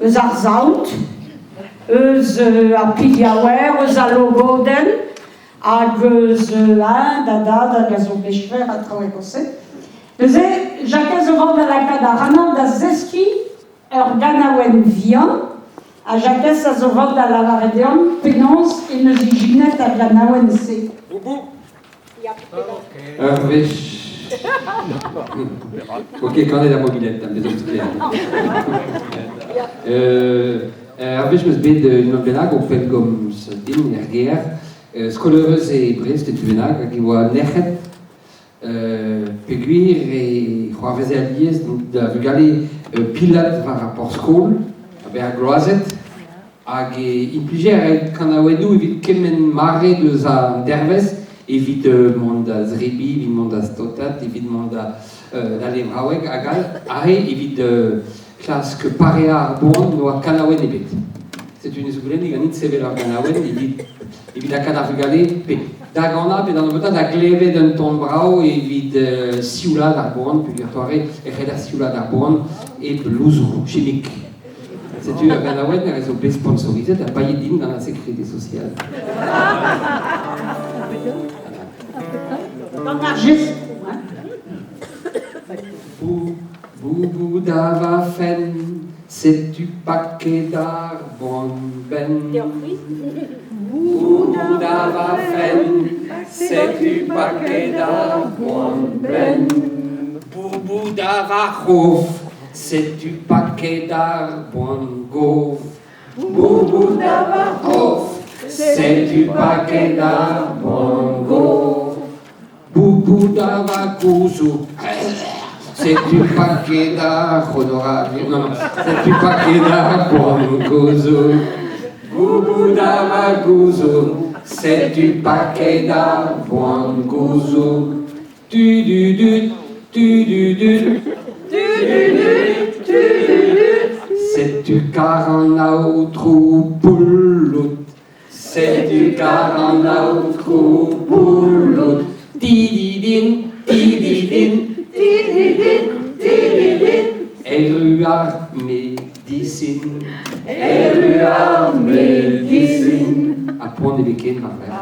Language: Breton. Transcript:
eus ar saout, eus ar pilhaouer, eus al logodenn, hag eus eñ da dad hag a zo becher ha traoù evel-se. Neuze, Jakez zo vont da lakaat ac'hanomp da zeskiñ ur ganaouenn vihan, ha Jakez a zo vont da lavaret deomp penaos en deus ijinet ar ganaouenn-se. Ur wech. Ok, kanet ar mobilette, am bezo sklaer. Ur wech 'm eus bet unan bennak o pellgomz din er gêr, skolaerez e Brest e tu bennak, hag e oa nec'het peogwir e c'hoarveze alies da vugale pilat war ar porzh-skol ha bezañ gloazet hag e implijer kanaouennoù evit kement mare deus an dervezh evit mont da zebriñ, evit mont da staotat, evit mont da da levraoueg hag all, aze evit klask pareañ ar boan n'oa kanaouenn ebet. Setu ne zo goulennet ganin sevel ur ganaouenn evit evit lakaat ar vugale pe da ganañ pe da nebeutañ da glevet un ton brav evit sioulaat ar boan peogwir doare e c'heller sioulaat ar boan hep louzoù chimik. Setu ur ganaouenn hag a zo bet sponsorizet ha paeet din gant ar Sécurité sociale. Gant ar jestroù, hein. Bou, bou, bou da va fenn, setu paket ar boan-benn. Bou da va fenn, setu paket ar boan-benn. Bou, bou da va c'hof, setu paket ar boan-gof. Bou, bou da va c'hof, setu paket ar boan-gof. Boubou da va gouzoug, setu paket ar c'honoradur, non, non, setu paket ar boan-gouzoug. Boubou da va gouzoug, setu paket ar boan-gouzoug. Tu du du, tu du du, tu du du, tu du du. Setu kar an aotrou Pouloud. Setu kar an aotrou Pouloud. Di-di-din, di-di-din, di-di-din, di-di-din. Erru ar medisin, erru ar medisin. Ha poan ebet ken war-lerc'h.